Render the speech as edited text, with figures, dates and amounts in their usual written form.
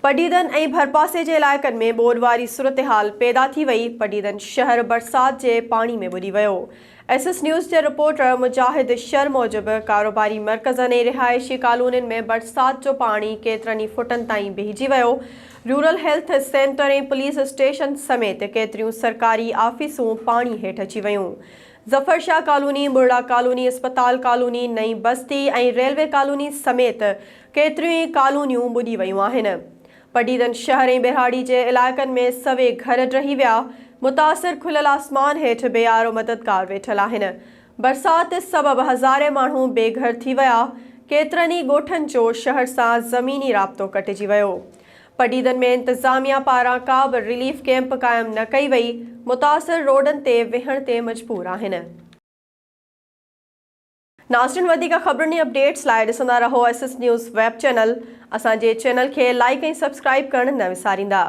پڊعيدن ۽ ڀرپاسي جي علائقن ۾ ٻوڏ واري صورتحال پيدا ٿي وئي، پڊعيدن شهر برسات جي پاڻي ۾ ٻڏي ويو. ايس ايس نيوز جي رپورٽر مجاهد شر موجب ڪاروباري مرڪزن ۽ رهائشي ڪالونين ۾ برسات جو پاڻي ڪيترن ئي فٽن تائين بيهجي ويو، rural health centre ۽ police station سميت ڪيتريون سرڪاري آفيسون پاڻي هيٺ اچي ويون. ظفر شاهه ڪالوني، ٻرڙا ڪالوني، اسپتال ڪالوني، نئين بستي ۽ ريلوي ڪالوني سميت ڪيتريون ئي ڪالونيون ٻڏي ويون آهن. پڊعيدن شهر ۽ ٻهراڙي جي علائقن ۾ سوين گهر ڊهي ويا، متاثر کليل آسمان هيٺ بي يارو مددگار ويٺل آهن. برسات سبب هزارين ماڻهو بي گهر ٿي ويا، ڪيترن ئي ڳوٺن جو شهر سان زميني رابطو ڪٽجي ويو. پڊعيدن ۾ انتظاميا پاران ڪا به رليف ڪئمپ قائم نه ڪئي وئي، متاثر روڊن تي ويهڻ تي مجبور آهن. ناظرين وڌيڪ خبرن ۽ اپڊيٽس لاء ڏسندا رهو S S news web channel اسان جي چينل کي لائيڪ ۽ سبسڪرائيب ڪرڻ نه وساريندا.